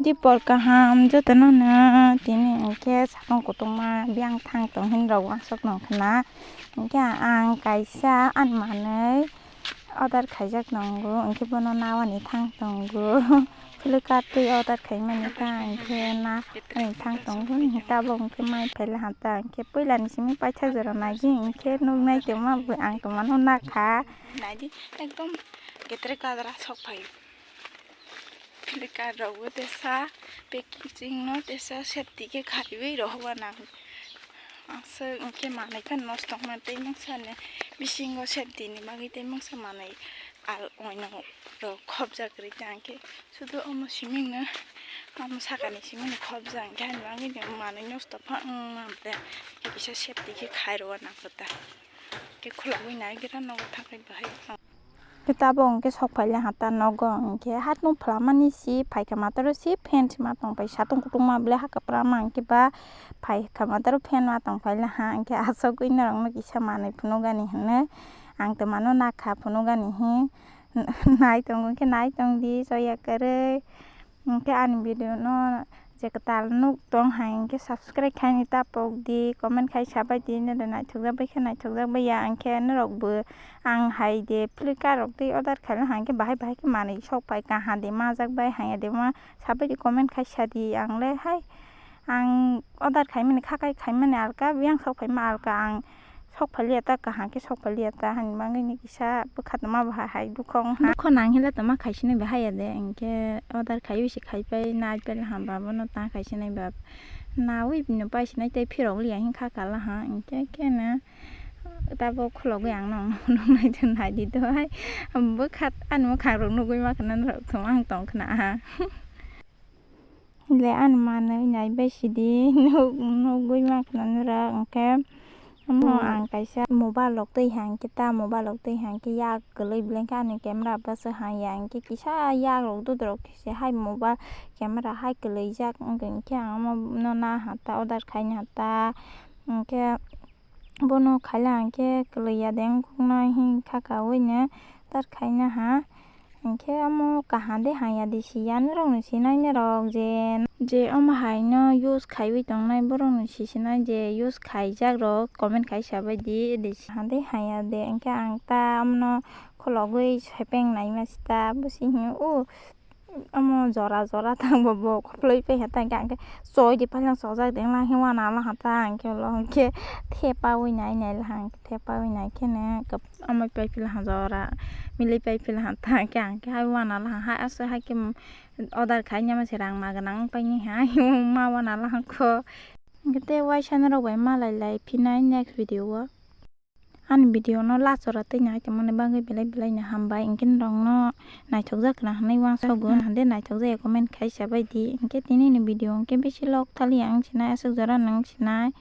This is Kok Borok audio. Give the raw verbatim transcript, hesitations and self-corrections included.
Tipor kaham jotono no tini hwnkhe sakong kutungma biyang thang tong hin rok wansok nong khna. Hwnkhe ang kaisa ani manwi order khaijak nongo, hwnkhe bono nawani thang tongo. Flipkart twi order khaimani ta hwnkhe na ani thang tongo, hwnkhe tabuk hwnkhe mai phaila ha ta hwnkhe puilani simi paithak jora naidi hwnkhe nuknai tongma bo ang tongmano nakha. Naidi ekdom getre kadra sok phaio. Flipkart rokbo tesa packing no tesa safety khe khaiwi rohorwa nang. Aswk hwnkhe manwi phano nosto wngmani tei mungsa ni bisingo safety ni bagwi tei mungsa manwi al oino rok khopjak rwi tang khe sudu omo siming no omo sakani siming no khopjak hwnkhe ani bagwi ni manwi nosto phano wngma ble kisa safety khe khai rwna nang khe ta khe khulogwi nai gira nogo thangwi bahai. Khe tabuk hwnkhe sok phaile ha ta nogo hwnkhe hatno phlamani si phaikha mataro si fan sima tongpai satung kutungma ble ha kwprama hwnkhe ba phaikha mataro fan ma tongphaile ha hwnkhe asogwi norokno kisa manwi phunukgani hinwi ang tongmano nakha phunukgani hi nai tongo hwnkhe nai tongdi soya kwrwi. Hwnkhe ani video no je kwtal nuk tong hai hwnkhe subscribe khaini ta pok di, comment khai sabai di, nede naithokjak bai khe naithokjak bai ya hwnkhe norok bo ang hai de Flipkart rok tei order khaina hai hwnkhe bahai bahai khe manwi sok pai kaham de majak bai haya de ma sabai di comment khai sa di ang le hai ang order khaimani khakai khaimani alka biyang sok phaima alka ang sok phaliya ta kaham khe sok phaliya ta hani bagwi ni kisa bwkha tongma bo hai hai bukha wngkha. Bukha nang hila tongma khai sinai bo haya de hwnkhe order khaiwi se khaipai nai pele hamba bono ta khai sinai ba nawi bini pai sinai tei phirok liya hinkha kala ha hwnkhe khe na tabuk khulogwi ang nong nong nai nai di do hai bwkha ani mwkhang rok nugwi ma khana norok thung ang tong khna ha. Le ani manwi nai bai sidi nuk nugwi ma khna nora hwnkhe omo ang kaisa mobile rok twi hang khe ta mobile rok twi hang khe yak kwlwi belai khe ani camera bwswk hang ya hwnkhe kisa yak rok dudrok se hai mobile camera hai kwlwijak wngkha hwnkhe ang omo no na ha ta order khaina ha ta hwnkhe. Bono khaila hwnkhe kwlwi ya de wngkuknai hinkha kaui no order khaina ha. Hwnkhe omo kaham de hamya de siya norok no sinai norok je, je omo hai no use khaiwi tongnai borok no sisinai je use khaijak rok comment khai sabai di de. Kaham de hamya de hwnkhe ang ta omo no khulogwi sepeng naima sita busi hino o. Omo jora jora tang bo bo khwlwi pai ha tang khe ang khe choi di paileng chojak de wngla khe wana la ha ta ang khe ulo khe thepaui nai nai la ha ang khe thepaui nai khe ne omo pai phila ha jora milwi pai phila ha ta ang khe ang khe hai wana la ha hai aswk hai khe order khai nai ma se rang ma gwnang wng pai ni ha ma wana la ha kho. Hwnkhe tei waisa norok bai malai lai phinai next video o. Ani video no last jora twi nai tongmani bagwi belai belai no hambai, hwnkhe norok no naithokjak kwna hinwi uansukgo, hande naithokjak ya comment khai sabai di, hwnkhe tini ni video hwnkhe bisi log thaliya wng sinai, aswk jora no wng sinai.